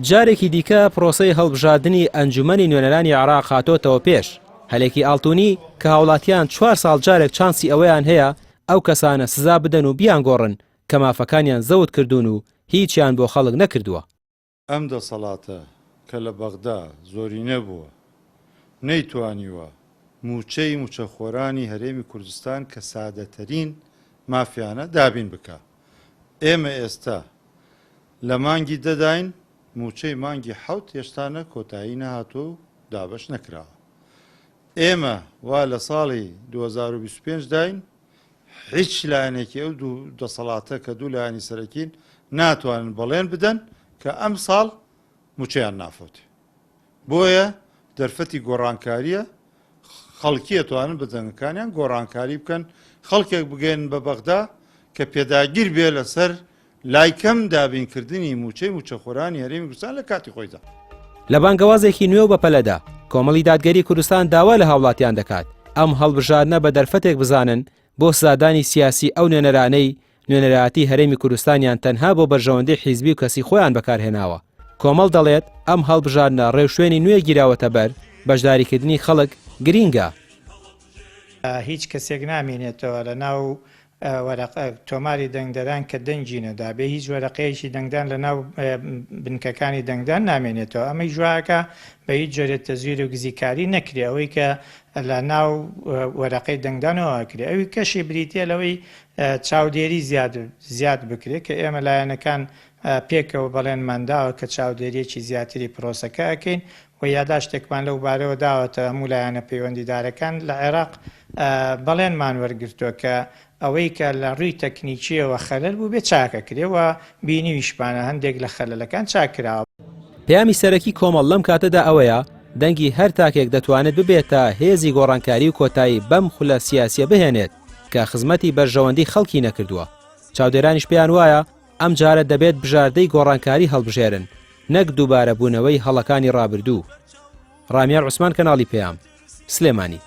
جارێکی دیکە پرۆسەی هەڵبژاردنی ئەنجومەنی نوێنەرانی عێراق هاتۆتەوە پێش، هەلێکی ئاڵتونی کە هاوڵاتیان چوار ساڵ جارێک چانسی ئەوەیان هەیە ئەو کەسانە سزا بدەن و بیانگۆڕن کە مافەکانیان زەوت کردوون و هیچیان بۆ خەڵک نەکردووە. ئەم دەسەڵاتە کە لە بەغدا زۆرینە بووە، نەیتوانیوە مووچەی مووچەخۆرانی هەرێمی کوردستان کە سادەترین مافیانە دابین بکا. ئێمە ئێستا لە مانگی دەداین، مووچەی مانگی حەوت هێشتا نە کۆتایی نەهاتووە و دابەش نەکراوە. ئێمە وا لە ساڵی 2025 داین، هیچ لایەنێکی ئەو دوو دەسەڵاتە کە دوو لایەنی سەرەکین ناتوانن بەڵێن بدەن کە ئەمساڵ مووچەیان نافەوتێ. بۆیە دەرفەتی گۆڕانکارییە، خەڵکی ئەتوانن بە دەنگەکانیان گۆڕانکاری بکەن، خەڵکێک بگەیەنن بە بەغدا کە پێداگیر بێ لەسەر لای کەم دابینکردنی مووچەی مووچەخۆرانی هەرێمی کوردستان لە کاتی خۆیدا. لە بانگەوازێکی نوێ و بەپەلەدا، کۆمەڵی دادگەری کوردستان داوا لە هاوڵاتیان دەکات ئەم هەڵبژاردنە بە دەرفەتێک بزانن بۆ سزادانی سیاسی ئەو نوێنەرانەی نوێنەرایەتی هەرێمی کوردستانیان تەنها بۆ بەرژەوەندی حیزبی و کەسی خۆیان بەکارهێناوە. کۆمەڵ دەڵێت ئەم هەڵبژاردنە ڕێوشوێنی نوێ گیراوەتە بەر، بەشداریکردنی خەڵک گرینگە. هیچ کەسێک نامێنێتەوە لە ناو وەرەقە تۆماری دەنگدەران کە دەنگی نەدابێ، هیچ وەرەقەیەکی دەنگدان لە ناو بنکەکانی دەنگدان نامێنێتەوە، ئەمەیش واکا بە هیچ جۆرێ تەزویر و گزیکاری نەکرێ، ئەوەی کە لە ناو وەرەقەی دەنگدانەوە ئەکرێ، ئەوی کەشی بریتیە لەوەی چاودێری زیاد زیاد بکرێ کە ئێمە لایەنەکان پێکەوە بەڵێنمان داوە کە چاودێریەکی زیاتری پرۆسەکە ئەکەین و یاداشتێکمان لەو بارەوە داوەتە هەموو لایەنە پەیوەندیدارەکان لە عێراق بەڵێنمان وەرگرتووە کە ئەوەی کە لە ڕووی تەکنیکییەوە خەلەل بووبێ چاک ئەکرێ و بینیویشمانە هەندێک لە خەلەلەکان چاک کراوە. پەیامی سەرەکی کۆمەڵ لەم کاتەدا ئەوەیە، دەنگی هەر تاکێک دەتوانێت ببێتە هێزی گۆڕانکاری و کۆتایی بەم خولە سیاسیە بهێنێت کە خزمەتی بەرژەوەندی خەڵکی نەکردووە. چاودێرانیش پێیان وایە ئەمجارە دەبێت بژاردەی گۆڕانکاری هەڵبژێرن نەک دووبارەبوونەوەی هەڵەکانی ڕابردوو. ڕامیار عوسمان کەناڵی پەیام، سلێمانی.